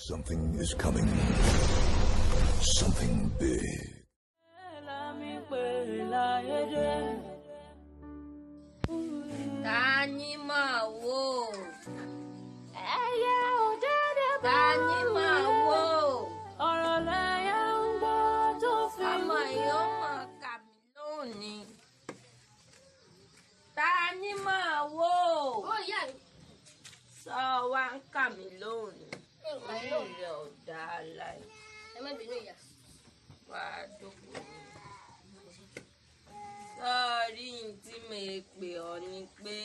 Something is coming. Something big. Ta ni máa wò? Ẹyẹ òdédé bá Ta ni máa wò? Ọ̀rọ̀ lẹ́yẹ ń gbọ́ tó fi Ọmọ yìí ó máa kà mí lónìí. Ta ni máa wò? Ó ìyá mi. Sọ wá ń kà mí lónìí. Nǹkan Orí lóhùn. rẹ̀ ò dáa láì. Ẹ má bínú ìyá. Wá jókòó. Sọ́ọ̀rí tí mo pè ọ́ ni pé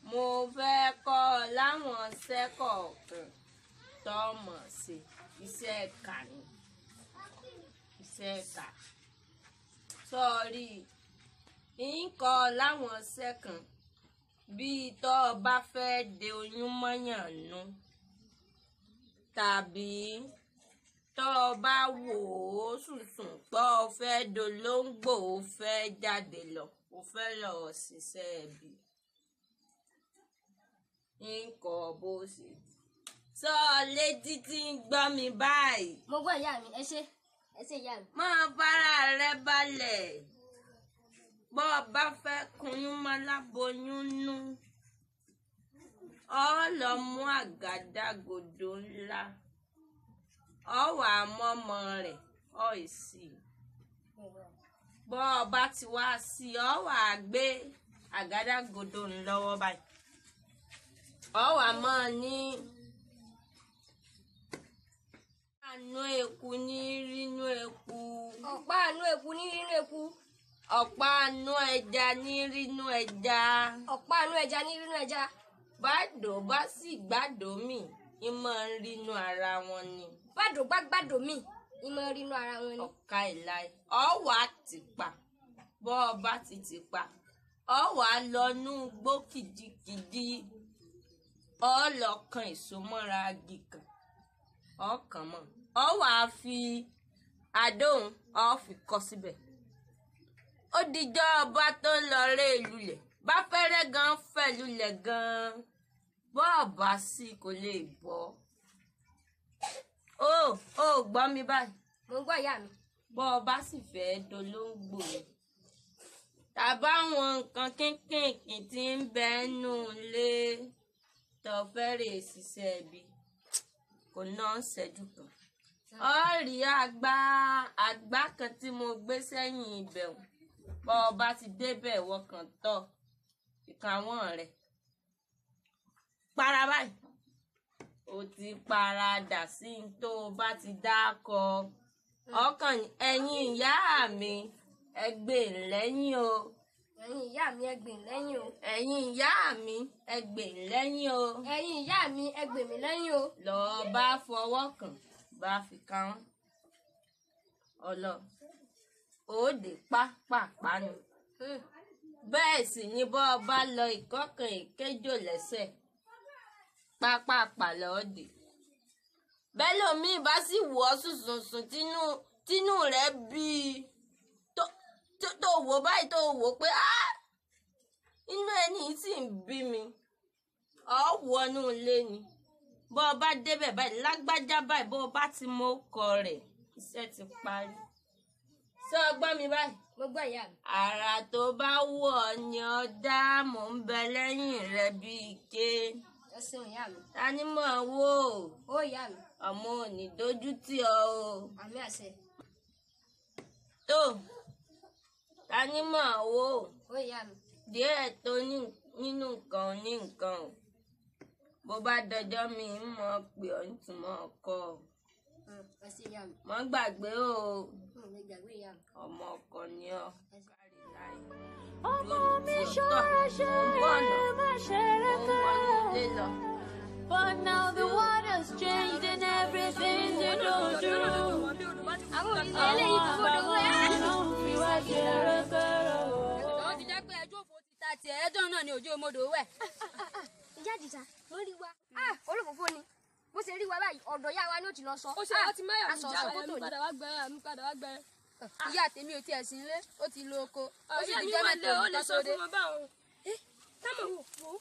mo fẹ́ kọ́ ọ láwọn iṣẹ́ kọ̀ọ̀kan tó mọ̀ sí iṣẹ́ ẹ̀ka ni iṣẹ́ ẹ̀ka. Sọ́ọ̀rí ń kọ́ ọ láwọn iṣẹ́ kan bíi tó o bá fẹ́ de oyún mọ́yàn nú tàbí tó o bá wò ó sùnsùn pé o fẹ́ dolóńgbò o fẹ́ jáde lọ o fẹ́ lọ ṣiṣẹ́ ẹbí ń kọ́ bó ṣe sọ létí tí ń gbọ́ mi báyìí. Mo gbọ́ ìyá mi, ẹ ṣé, ẹ ṣé ìyá mi. Máa bára rẹ balẹ̀ bó o bá fẹ́ kunyún mọ́ láboyún nú ọ lọ mú àgádágodo ńlá ọ wà mọ́mọ rẹ̀ ọ ì sí bó o bá ti wá sí ọ wà gbé àgádágodo ńlọ́wọ́ báyìí ọ wà mọ́ ní àánú eku ní rínú eku. Ọ̀pá àánú eku ní rínú eku. Ọ̀pá àánú ẹja ní rínú ẹja. Ọ̀pá àánú ẹja ní rínú ẹja. Bàdó bá sì gbàdó mì ìmọ̀ ń rínú ara wọn ni. Bàdó bá gbàdó mì ìmọ̀ ń rínú ara wọn ni. Ọ̀ka ìlà ọ̀wà ti pa bọ́ ọ bá ti ti pa ọ̀wà lọ́nú gbó kìjikìji ọ lọ kan èso mọ́ra agi kan ọkàn mọ́ ọ wàá fi àdóhùn ọ fi kọ́ síbẹ̀. Ó dijọ́ ọba tó lọ ré lulẹ̀ bá fẹ́rẹ́ gan fẹ́ lulẹ̀ gan bọ́ọ̀bà sí kò lè bọ́. Ó ó gbọ́ mi báyìí. Mo ń gbọ́ ìyá mi. Bọ́ ọ bá sì fẹ́ dolóńgbò tàbáwọn nǹkan kínkìnkìn tí ń bẹ nù lé tó fẹ́ rè ṣiṣẹ́ ibi kò ná ṣẹ́jú kan. Ọ rí àgbá kan tí mo gbé sẹ́yìn ibẹ̀ o bọ́ ọ bá ti débẹ̀ wọkàn tọ̀ ìkàwọ́n rẹ̀ para báyìí o ti paradà sí n tó o bá ti dákọ ọkàn ẹ̀yin ìyá mi ẹ gbè lẹ́yìn o. Ẹ̀yin ìyá mi ẹ gbè lẹ́yìn o. Ẹ̀yin ìyá mi ẹ gbè lẹ́yìn o. Ẹ̀yin ìyá mi ẹ gbè mí lẹ́yìn o. Lọ bá fọwọ́ kàn bá fi kàn ọlọ òde pápápá ni. Bẹ́ẹ̀ sì ni bọ́ ọ bá lọ ìkọ́kàn ìkéjò lẹ́sẹ̀ pápápá lọ́ọ̀dẹ̀. Bẹ́ẹ̀ lómi bá sì wọ̀ ọ́ sùnsùnsùn tínú rẹ̀ bíi tó wò báyìí tó wò pé inú ẹni tí ń bí mi ọ wọnú ilé ni bọ́ ọ bá débẹ̀ báyìí lágbájá báyìí bọ́ ọ bá ti mọ ọkọ rẹ̀ iṣẹ́ ti parí. Ṣé o gbọ́ mi báyìí? Mo gbọ́ ìyá mi. Àrà tó bá wù ọ́ ni ọ dá mò ń bẹ lẹ́yìn rẹ bí ike. Ẹ ṣeun ìyá mi. Ta ni mò ń wò? Ó ìyá mi. Ọmọ ò ní dójú tì ọ́ o. Àmín àṣẹ. Tó ta ni mò ń wò? Ó ìyá mi. Díẹ̀ tó nínú nǹkan ní nǹkan o. Bó bá dọjọ́ mi ń mọ̀ pé ọ̀ ń tún mọ̀ ọkọ. Ẹ ṣé ìyá mi. Mọ́ gbàgbé o. Mo gbàgbé ìyá mi. Ọmọ ọkọ ni ọ́. Ọmọ mi ṣọ́ra ṣe má ṣe rẹ́kẹ́. But now the water's changed and everything's in order. Àwọn òṣìṣẹ́ eléyìí kò gbọdọ̀ wẹ̀. Àwọn fi wá ṣe rẹ́kẹ́rẹ́ o. Tọ́wọ́ ti jẹ́ pé ẹjọ́ òfò ti ta tiẹ̀ ẹjọ́ náà ni òjò mọ́dọ̀ wẹ̀. Ìyá Àdìsá, mo rí wa. Olófòfó ni. Bó ṣe rí wa báyìí, ọ̀dọ̀ ìyá wa ni ó ti lọ sọ. Ó ṣe ó ti máyà mi Aṣọ já ọ̀sán mi fótó ni. padà wá gbẹ mi padà wá gbẹ. Ìyá tèmi ò tiẹ̀ sí nílé, ó ti lo oko. Ó sì Ọ̀rẹ́ ti mi jẹ́ wà mẹ́ta lé, ó òun lè tó sọ dé. fún wọn báwọn. Táwọn wò wò.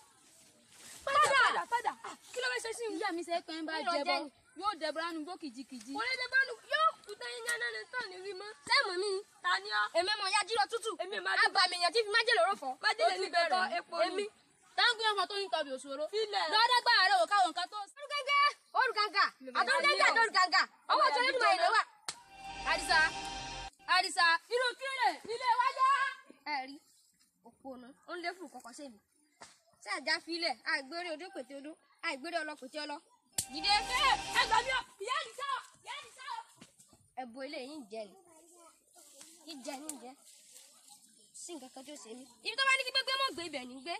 Padà padà. Kí ló fẹ́ ṣe sí mi? Ìyá mi ṣe é pé ń bá jẹbọ. Yóò dẹbọ ránú gbó kìjikìji. Kò lè dẹbọ ránú yóò kú tán yín yánná ni tán ní rí mọ́. Sẹ́ẹ̀mù mi. Ta ni ọ́? Èmi mọ̀ ya jírọ̀ tútù. Èmi máa dùn. Àbàmì èèyàn tí fi májèlé òró fọ́. Májèlé ní bẹ̀rẹ̀ epo ni. Èmi. Táǹgì ọmọ tó ń tọbi òṣòro. Filẹ̀. Lọ́dẹ́gbà rẹ̀ wò káwọn nǹkan tó. Orúgẹ́gẹ́ orúgàngà àtọ́rúgẹ́gẹ́ àtọ́rúgàngà ọwọ́ tó lẹ́dùn àìlè wà. Àdìsá Àdìsá irú kílè ilé wa yá. Ẹ rí òpónà ó ń lé fún kọkọ sí mi. Ṣé àjà filẹ̀ àìgbéré odó pètè odó àìgbéré ọlọ pètè ọlọ. Dìde. Ẹ gbà mí o, ìyá Àdìsá o, ìyá Àdìsá o. Ẹ̀bùn ilé yìí ń jẹ ni. Jíjẹ ní jẹ. Sí nǹkan kan tó ṣe mí. Ibi tó bá ní kí gbégbé mọ̀ gbé ibẹ̀ ní gbé.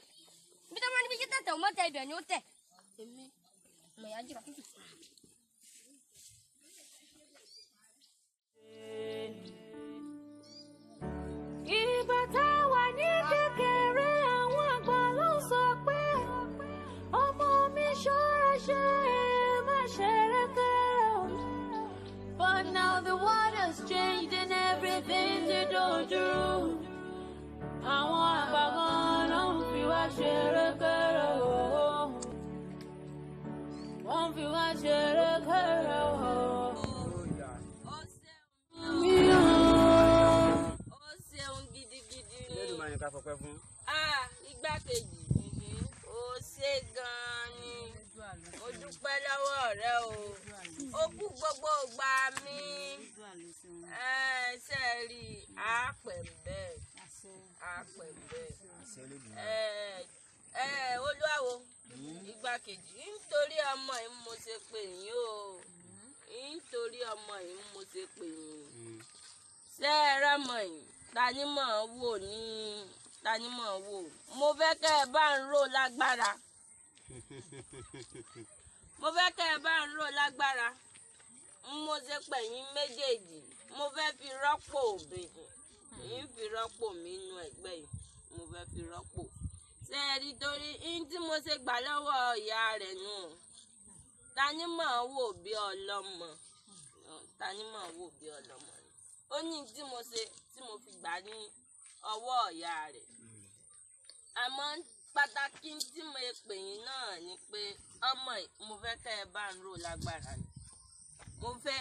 Ibi tó bá ní kí tẹ̀tẹ̀ ò mọ̀ tẹ ibẹ̀ ni ó tẹ̀. Èmi mọ̀ ìyá jìrọ̀ tútù. Ìgbà tá a wà ní kékeré àwọn àgbà ló sọ pé ọmọ mi ṣọ́ra ṣe má ṣe rékéré o. But now the world has changed and everything ti dojúrú. Àwọn àgbà gan ló ń fi wá ṣe rékéré o. Wọ́n fi wá ṣe rékéré o. Mi ò. Ó ṣeun gidigidi ni. Elédùmarè ká fọpẹ́ fún. Ah, igbákejì ó ṣe gan-an ni mo dúpẹ́ lọ́wọ́ rẹ o ó kú gbogbo ìgbà mi ṣe rí àpẹ̀ bẹ́ẹ̀ àpẹ̀ bẹ́ẹ̀. Àṣẹ Elédùmarè. Olúwawo igbákejì nítorí ọmọ yìí mo ṣe pè yín o nítorí ọmọ yìí mo ṣe pè yín ṣé ẹ rọmọ yìí ta ni mò ń wò ní ta ni mò ń wò mo fẹ́ kẹ́ ẹ bá ń ró lágbára mo fẹ́ kẹ́ ẹ bá ń ró lágbára mo ṣe pè yín méjèèjì mo fẹ́ fi rọ́pò òbèdì yín fi rọ́pò mi nínú ẹgbẹ́ yìí mo fẹ́ fi rọ́pò ṣé ẹ rí torí yín tí mo ṣe gbà lọ́wọ́ ìyá rẹ̀ nù ta ni mò ń wò bí ọlọ́mọ ta ni mò ń wò bí ọlọ́mọ ó ní tí mo ṣe tí mo fi gbà ní ọwọ́ ìyá rẹ̀ àmọ́ pàtàkì tí mo pè yín náà ni pé ọmọ yìí mo fẹ́ kẹ́ ẹ bá ń rò lágbára ni mo fẹ́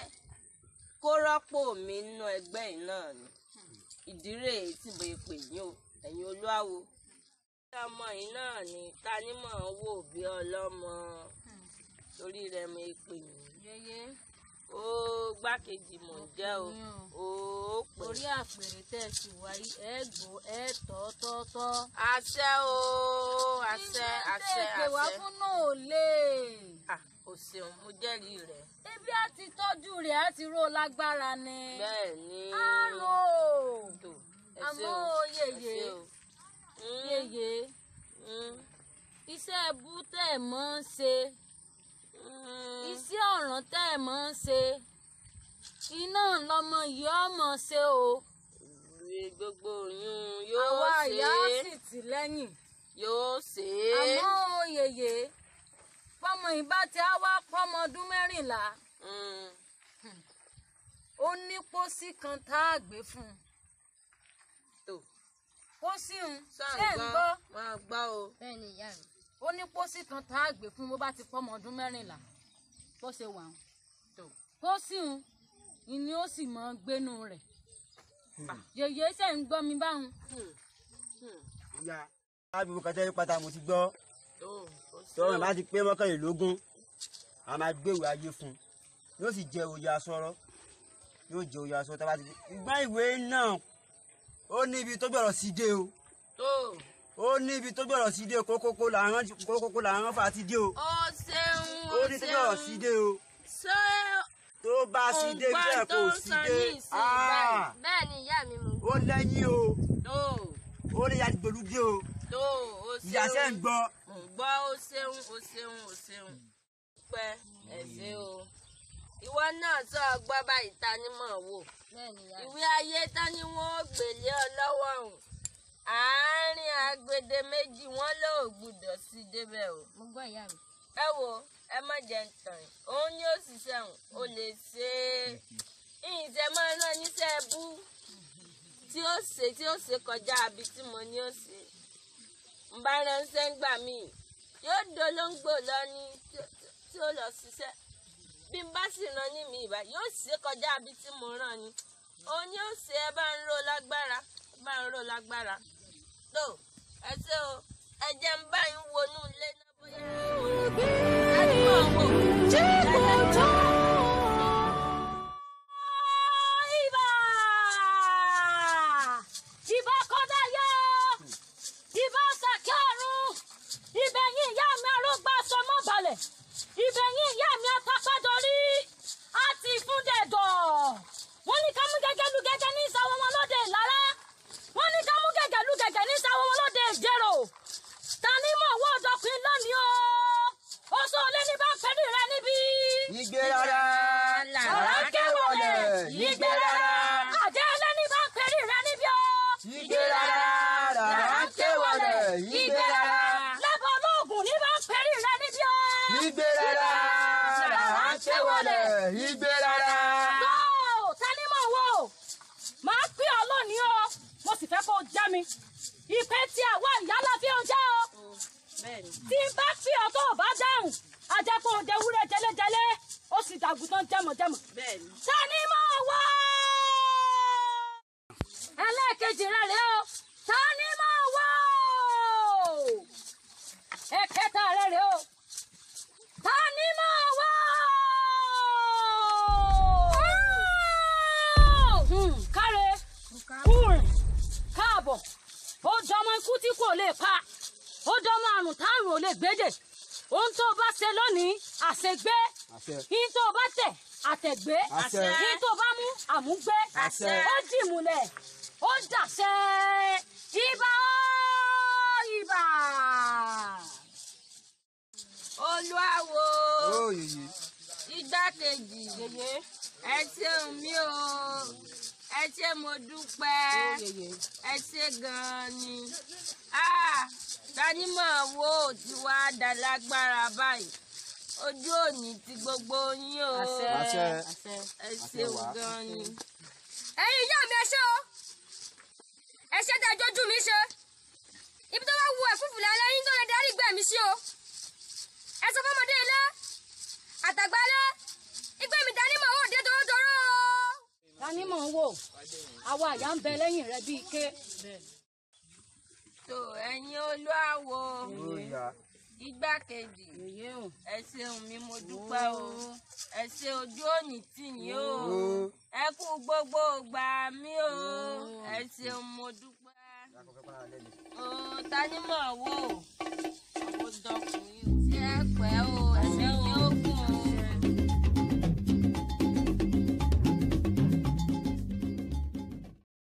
kó rọ́pò mi nínú ẹgbẹ́ yìí náà ni ìdí rèé tí mo pè yín o ẹ̀yin olúwawo ọmọ yìí náà ni ta ni mò ń wò bí ọlọ́mọ torí rẹ̀ mo pè yín ó gbákejì mò ń jẹ́ o ó pè. Orí àpèrè tẹ́ ẹ sì wáyé ẹ gbó ẹ tọ́ tọ́ tọ́. Àṣẹ o àṣẹ àṣẹ Ṣé pè wá àṣẹ. fún náà ò lè. Ah, o ṣeun mo jẹ́rìí rẹ̀. Ebi á ti tọ́jú rẹ̀ á ti ró lágbára ni. Bẹ́ẹ̀ ni. Á rò ó. Tó ẹ ṣé Àmọ́ o, ẹ yèyé ṣé o. yèyé iṣẹ́ ẹbú tẹ́ ẹ̀ mọ́ ń ṣe iṣẹ́ ọ̀ràn tẹ́ ẹ̀ mọ́ ń ṣe iná lọmọ yìí ọmọ ṣe o. Gbogbo oyún yóò Àwa ṣe ìyá é. sì tì lẹ́yìn. Yóò ṣe é. Àmọ́ yèyé fọmọ ìbá tí a wá pọ́mọ ọdún 14 ó ní pósí kan tá a gbé fún un. Tó. Pósí ń Ṣáà ṣe ń gbọ́. Máa gbọ́ o. Bẹ́ẹ̀ ni ìyá mi. Ó ní pósí kan tá a gbé fún un bó bá ti pọ́mọ ọdún 14 bó ṣe wà ń. Tó. Pósí ń ni ó sì mọ gbénu rẹ̀. Yèyé ṣe ń gbọ́ mi báwọn. Ìyá àbí kẹtẹ pátá mo ti gbọ́. Tọ́rọ̀ bá ti pé 21 a máa gbéwèé ayé fún un. Yóò sì jẹ oyè asọ̀rọ̀. Yóò jẹ oyè asọ̀rọ̀ tá a bá ti gbé. Ìgbà ìwé náà ó ní ibi tó gbọ́dọ̀ sí dé o. Ó ní ibi tó gbọ́dọ̀ sí dé o. Kókókó làwọn fà ti dé o. Ó ṣeun Ó ní tó gbọ́dọ̀ sí dé o. Ṣé tó bá sí dé òǹgbà bẹ́ẹ̀ tó kò ń sí sọ dé. ní ìsìn báyìí? Bẹ́ẹ̀ ni ìyá mi mò ń Ó lẹ́yìn o. Tó. Ó lè yàtí gbòlúgbé o. Tó o ṣeun. Ìyá ṣe ń gbọ́. Mò ń gbọ́ ó ṣeun ó ṣeun ó ṣeun. Pẹ́ ẹ ṣé o. Ìwọ náà sọ ọgbọ́n báyìí ta ni mò ń wò. Bẹ́ẹ̀ ni ìyá mi. Ìwé ayé ta ni wọ́n ó gbèlé ọ lọ́wọ́ ọ̀hún. Àárín agbede méjì wọ́n ló gbúdọ̀ sí débẹ̀ o. Mo gbọ́ ìyá mi. Ẹ wo ẹ má jẹ́ ń tàn yín. Òun ni ó ṣiṣẹ́ òun, ó lè ṣe é. Ìṣe máa ń rán níṣẹ́ bú tí ó ṣe tí ó ṣe kọjá àbí tí mo ní ó ṣe. Ń bá ránṣẹ́ ń gbà míì. Yóò dolóńgbò lọ ní tí ó lọ ṣiṣẹ́. Bí n bá sì rán ní mi ìbá yóò ṣe kọjá ibi tí mo rán ni. Òun ni ó ṣe ẹ bá ń ró lágbára, bá ń ró lágbára. Tó ẹ ṣé o, ẹ jẹ́ ń bá yín wọnú ilé náà bóyá. Ẹ mọ̀ wò. Ibà! Ibà kọ́dá yá o! Ibà sàkí ọ̀run! Ibẹ̀yìn ìyá mi arúgbó aṣọ mọ́ balẹ̀! Ibẹ̀yìn ìyá mi atapájọrí! A ti fún dẹ̀dọ̀! Wọ́n ní ká mú gẹ́gẹ́ lu gẹ́gẹ́ ní ìsàwọ̀ wọn lóde Ìlara! Wọ́n ní ká mú gẹ́gẹ́ lu gẹ́gẹ́ ní ìsàwọ̀ wọn lóde Ìjẹ̀rò! Ta ni mọ̀ wọ́ ọ̀dọ́kùn lónìí o? Oṣù olé ní bá ń pẹ́rù rẹ níbí! Igbe rárá. Làrá ké wọlé. Igbe rárá. Àjẹ́ ẹlẹ́ni bá ń pẹ́rù rẹ níbí o. Igbe rárá. Làrá ké wọlé. Igbe rárá. Lẹ́bọ̀ olóògùn ní bá ń pẹ́rù rẹ níbí o. Igbe rárá. Làrá ké wọlé. Igbe rárá. Tó ta ni mò ń wò? Màá pè ọ́ lónìí o. Mo sì fẹ́ kó o já mi. Ìpè tí àwa ìyá la fi ń jẹ́ o. Tí n bá pè ọ́ tó o bá dáhùn, a jẹ́ kó o dewúrẹ́ jẹlẹ́jẹlẹ́, ó sì dàgùtàn jẹmọ̀jẹmọ̀. Ta ni mò ń wò? Ẹlẹ́ẹ̀kejì rẹ̀ rèé o. Ta ni mò ń wò? Ẹ̀kẹta rẹ̀ rèé o. Ta ni mò ń wò? Káre, kúrin, káàbọ̀, ó dọmọ ikú tí kò lè pa, ó dọmọ àrùn táàrùn ò lè gbédè. Ohun tó o bá ṣe lónìí, àṣegbé. Àṣẹ. Ihun tó o bá tẹ̀, àtẹ̀gbé. Àṣẹ. Ihun tó o bá mú, àmúgbé. Àṣẹ. Ó dìmúlẹ̀, ó dàṣẹ. Ibà ó ibà. Olúwawo Ó yèyé. igbákejì ẹ ṣeun mi o, ẹ ṣé mo dúpẹ́, ẹ ṣé gan-an ni. Ah, tani mọ̀ wo ti wá dà lágbára báyìí, ojú òní ti gbogbo yín o. Àṣẹ. Ẹ ṣeun gan-an ni. Ẹ̀yin ìyá mi ẹ ṣé o, ẹ ṣé tẹ́ ẹ jójú mi ṣe. Ibi tó bá wu ẹ̀fúùfù lálẹ́ yín tó lè darí ìgbẹ́ mi sí o. Ẹ sọ fọ́mọdé ilé àtàgbà ilé ìgbẹ́ mi dání mọ̀ ó dé torótoró o. Ta ni mò ń wò? Àwa àyà ń bẹ lẹ́yìn rẹ bíi ike. Tó ẹ̀yin Olúwawo Ó yá. igbákejì ẹ ṣeun mi mo dúpẹ́ o, ẹ ṣé ojú òní tì yín o, ẹ kú gbogbo ìgbà mi o, ẹ ṣeun mo dúpẹ́. O ta ni mọ̀ wò?